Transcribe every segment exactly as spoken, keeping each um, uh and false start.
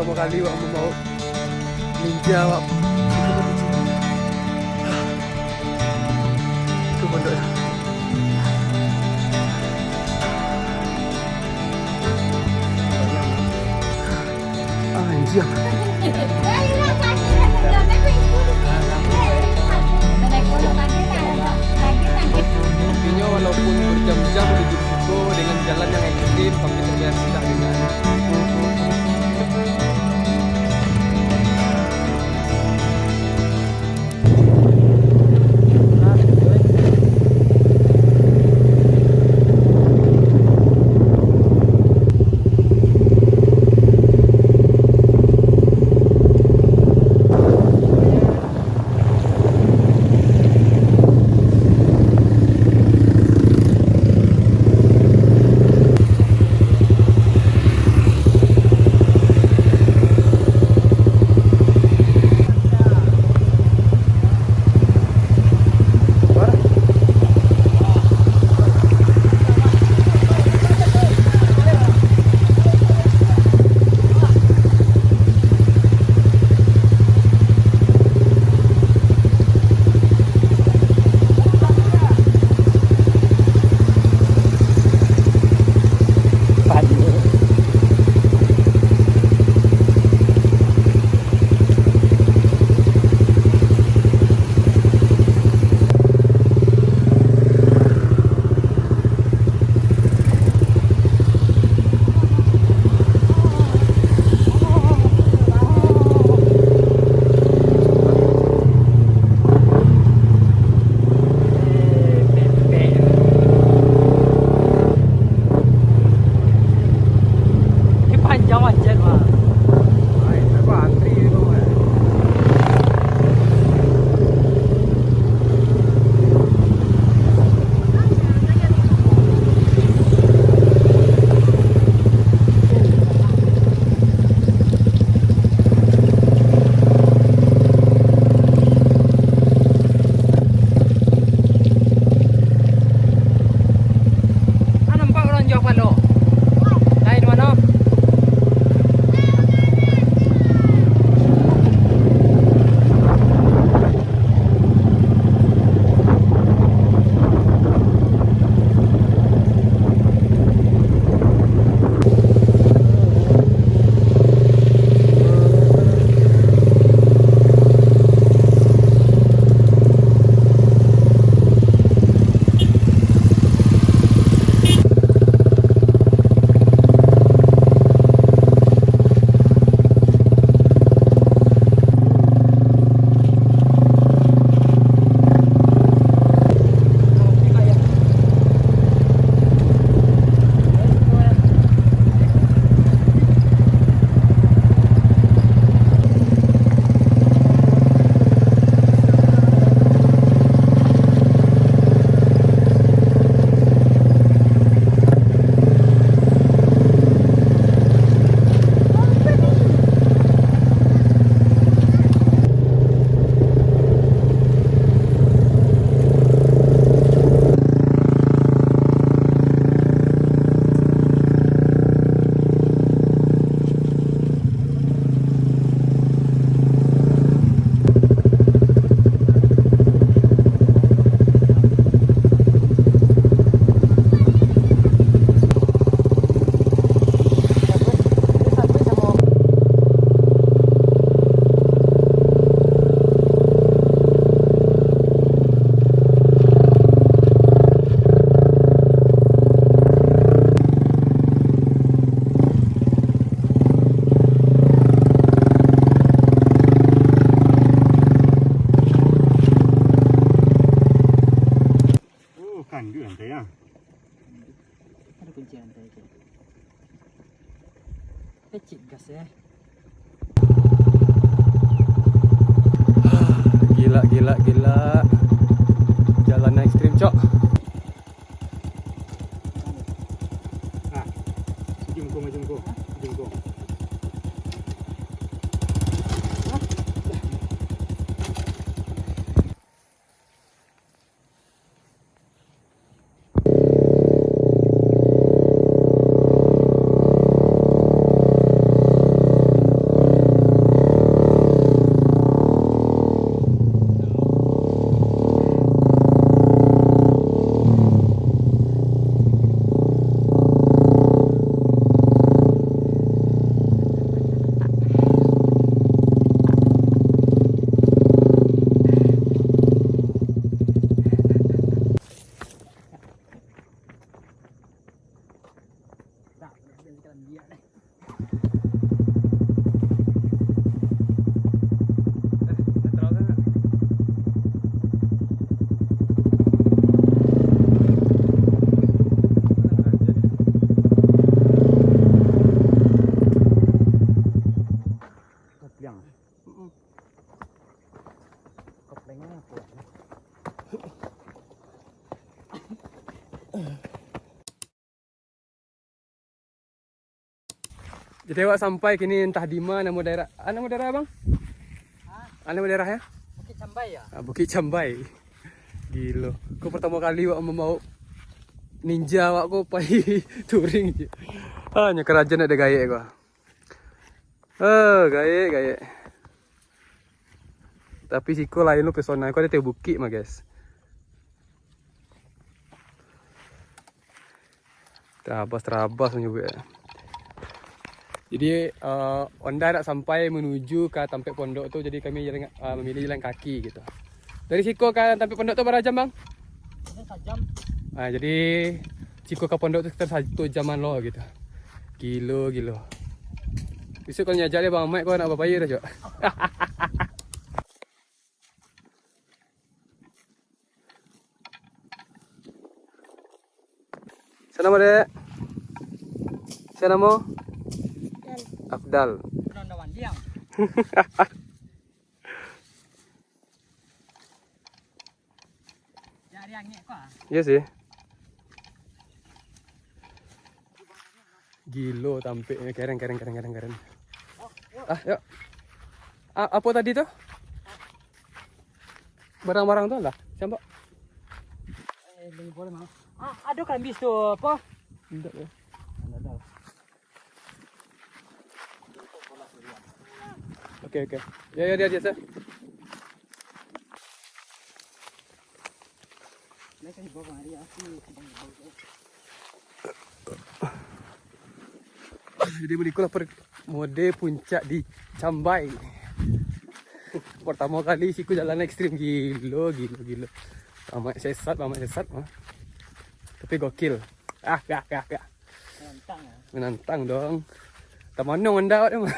Pertama kali wak mambawa ninja wak. Itu pondok. Anjir. Intinya, walaupun berjam-jam menuju ke situ dengan jalan yang ekstrim, tapi terbiasa dengan Ini panjang macet, Bang. Ai, apa antri tu, eh? Ah, nampak urang jual palo. Lain mano? Oh, kan dia lantai, ah. Ada kunci lantai tu. Pecik gas, eh. Gila, gila, gila. Jalan ekstrim, cok. Ah, sujung ko, majung ko. Sujung ko. Jadi awak sampai kini, antah di ma namo daerah. Ah, namo daerah, Bang? Ah, namo daerah, yo? Bukik Cambai, yo? Ah, Bukik Cambai. Gilo. Ko partamo kali awak mambaok ninja awak ko pai touring se. Ah, nyo karajo ndak ado gaek ko. Ah, gaek, gaek. Tapi siko lain lo pesona, ko ado ateh bukik mah, guys. Tarabas-tarabas manyabuik. Jadi, eh, Honda ndak sampai manuju ka tampek pondok tu, jadi kami jalan, eh, mamilih jalan kaki gitu. Dari siko ka tampek pondok tu bara jam, Bang? Sajam. Ah, jadi siko ka pondok tu sekitar satu jaman lo gitu. Gilo, gilo. Bisuak kalau nyo ajak dek Bang Maik, ko ndak babayia doh, Cok. Sia namo, Dek? Sia namo? Afdal. Afdal. Iyo sih. Gilo tampeknyo, keren, keren, keren, keren, keren. Ah, yo. A-, apo tadi tu? Barang-barang tu lah, campak. Eh, belum boleh, Mang. Ah, ado kambis tu, apo? Indak, yo. Indak ado. Oke, oke. Yo, yo, di ateh, yo. Jadi, bariko lah per-, mode puncak di Cambai. Pertamo kali siko jalan ekstrim, gilo, gilo, gilo. Amat sesat, amat sesat, ah. Tapi gokil. Ah, gak, gak, gak. Menantang, ya? Menantang dong. Tamanong anda awak tu, Mas.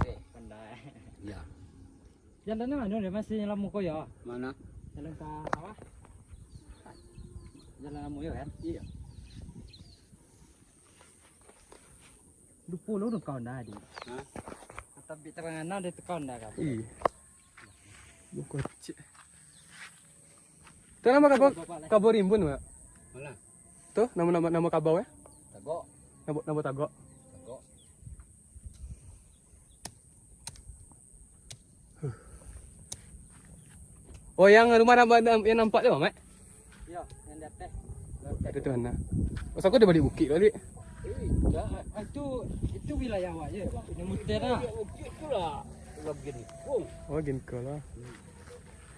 Eh, pandai. Ya. Jalan mano dah masih lamo ko ya? Mana? Jalan ka sawah. Jalan lamo ya kan? Iya. Lupo lo dong kawan dah di. Hah? Tapi terang ana dia tekan dah kan. Iya. Bukocek. Tu namo kabau, kabau rimbun, Mak? Mana? Tu, namo, namo, namo kabau, eh? Tagok. Namo, namo tagok. Tagok. Oh, yang rumah nampak, yang nampak tu, Mak? Yo, yang di ateh. Ada tu mana? Oh, aku dah balik bukit balik. Eh, dah. Ah, itu, itu wilayah awak je, Bang. Yang muter lah. Bukit tu lah. Lagi ni. Oh. Oh, gini kau lah.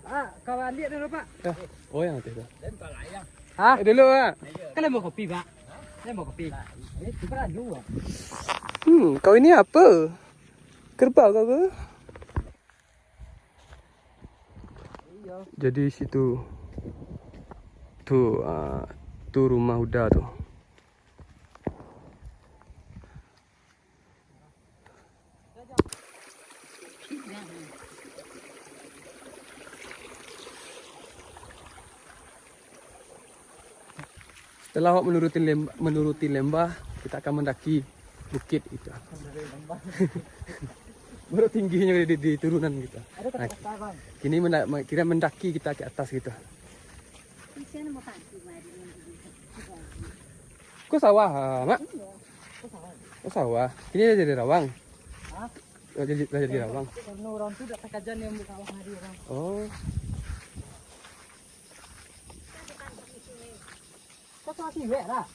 Ah, kau balik dulu, Pak. Dah. Oh, yang atas dah. Dan tak layak. Hah? Eh, dulu, Pak. Kan dah bawa kopi, Pak. Dah bawa kopi. Ini tukar dulu, Pak. Hmm, kau ini apa? Kerbau kau ke? Jadi situ tu, ah, tu rumah Uda tu. Setelah awak menuruti lem-, menuruti lembah, kita akan mendaki bukit gitu. Baru tingginyo di, di, di turunan gitu. Nah, kini menda-, kira mendaki kita ke atas gitu. Ko sawah, ah, Mak? Ko sawah. Kini lah jadi rawang. Hah? Lah jadi, lah jadi rawang. Karena orang tu dah takajan yang buka sawah hari orang. Oh. Kau sawah siwek lah.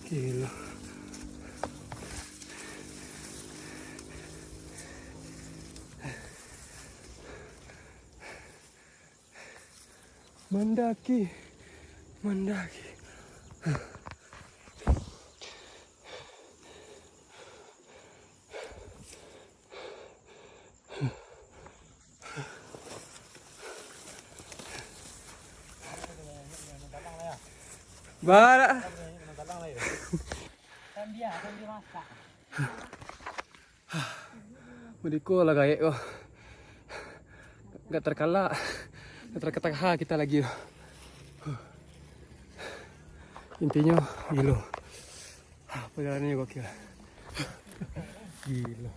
Gilo. Mandaki, mandaki. Barak. Madiko lah gaek ko. Gak terkalak. Gak terkataha kita lagi. Intinyo, gilo. Perjalanannyo gokil. Gilo.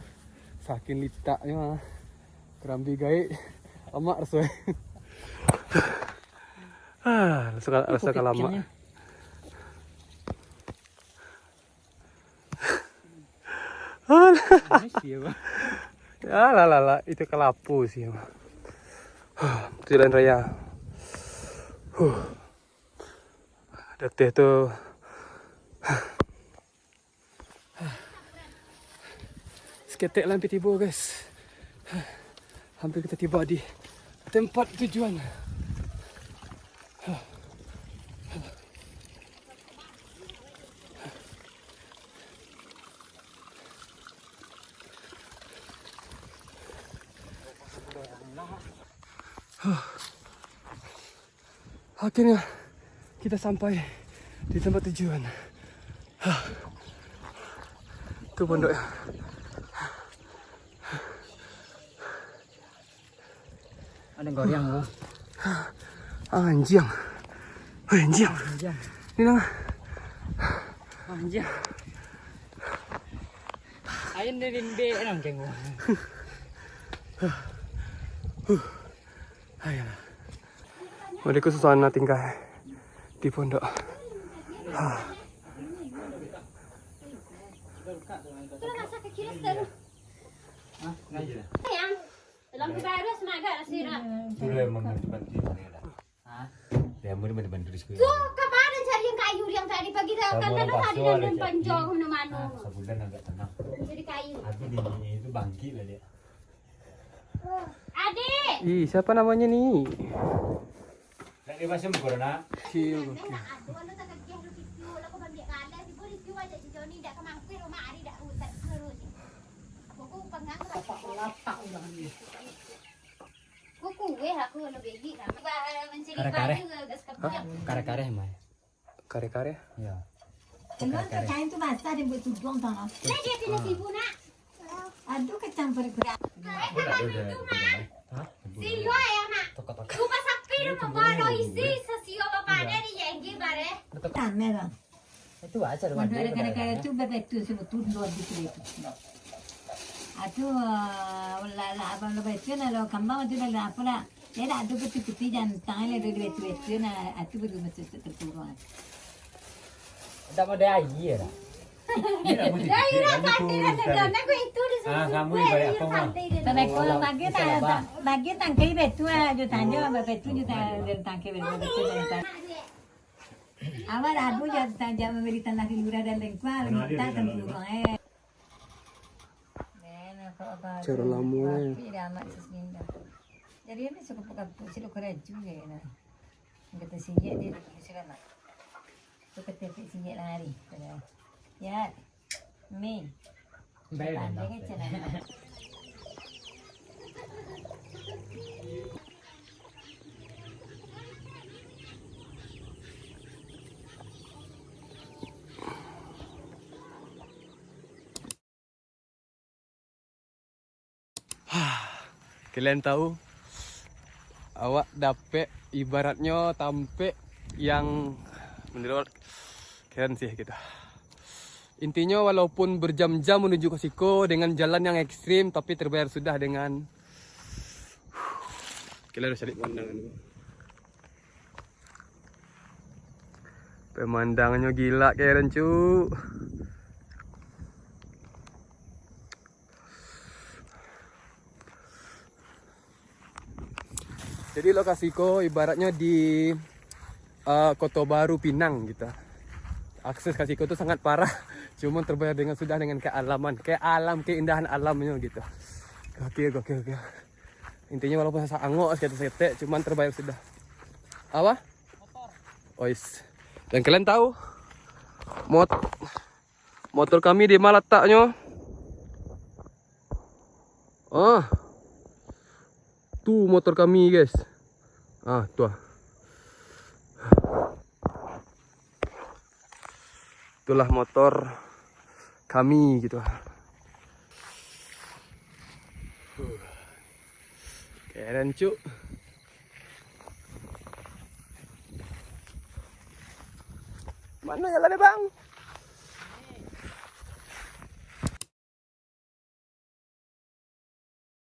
Saking litaknyo, ah. Karambi gaek. Amak raso. Ah, raso, raso ka lamak. Alah. Alah, alah, alah. Itu kalapu sih, Bang. Huh, itu jalan raya. Huh. Ada teh tu. Saketek lah hampir tibo, guys. Hampir kita tiba di tempat tujuan. Akhirnya kita sampai di tempat tujuan. Tu pondok. Ada goyang, bro. Anjing. Woi, anjing. Anjing. Ni nang. Anjing. Ayo, ni rimbe nang kengko. Ayolah. Mereka susah nak tinggal di pondok. Ha. Sayang, dalam keadaan semangat lah, Sira. Dulu emang bantu-bantu di sana dah. Hah? Ya, mau dibantu-bantu di sekolah. Tu, kapan ada cari yang kayu yang tadi pagi dah? Kan ada tadi yang panjang mana-mana. Sabulan agak tenang. Jadi kayu. Habis dia itu bangkit lah dia. Adik! Ih, siapa namanya ni? Nak dia macam corona. Okey, okey. Kare-kare. Hah? Kare-kare, Mai. Kare-kare? Ya. Tengok kain tu basah dia buat tudung tau. Lah dia kena tipu nak. Aduh, kacang perut. Hah? Sio ya nak. Lupa sapi lu mau bawa isi sesio bapak ada di Yenggi bare. Tanah lah. Itu aja. Mana ada kadang-kadang tu bebetul semua tu luar biasa itu. Aduh, lah, lah, abang lo betul lah, lo kambang tu lah, lah, apa lah. Dia dah tu peti-peti jantang lah, dia betul-betul lah. Aduh, betul-betul terkurung. Tak ada air dah. Dah, ira pantai dah, dah, dah, aku itu di sini. Ah, kamu ibarat apa, Bang? Sampai kurang bagi tak, bagi tangkai betul lah, je tanya, betul je tangkai betul, betul je tangkai. Awak rabu je tajam memberi tanah di lurah dan lengkuang, minta tempurung, eh. Cara lamo, eh. Jadi ini suka buka buku, sudah kerja juga, ya, nah. Kata siap dia, sudah nak. Tu kata siap lari. Ya. Mi. Pandai kan cara. Kalian tahu, awak dapek ibaratnyo tampek yang menurut kalian sih gitu. Intinyo, walaupun berjam-jam menuju ke siko dengan jalan yang ekstrim, tapi terbayar sudah dengan, kalian harus cari pemandangan. Pemandangnyo gila, keren, cuk. Jadi, lokasi ko ibaratnyo di, eh, Koto Baru Pinang gitu. Akses ka siko tu sangat parah, cuman terbayar dengan sudah dengan kealaman, ke alam, keindahan alamnyo gitu. Oke, oke, oke. Intinyo walaupun sasak angok saketek-saketek, cuman terbayar sudah. Apa? Ois. Dan kalian tahu, mot-, motor kami di mana letaknyo? Ah. Tu motor kami, guys. Ah, tu ah. Itulah motor kami gitu. Huh. Keren, Cuk. Mana jalan ni, Bang?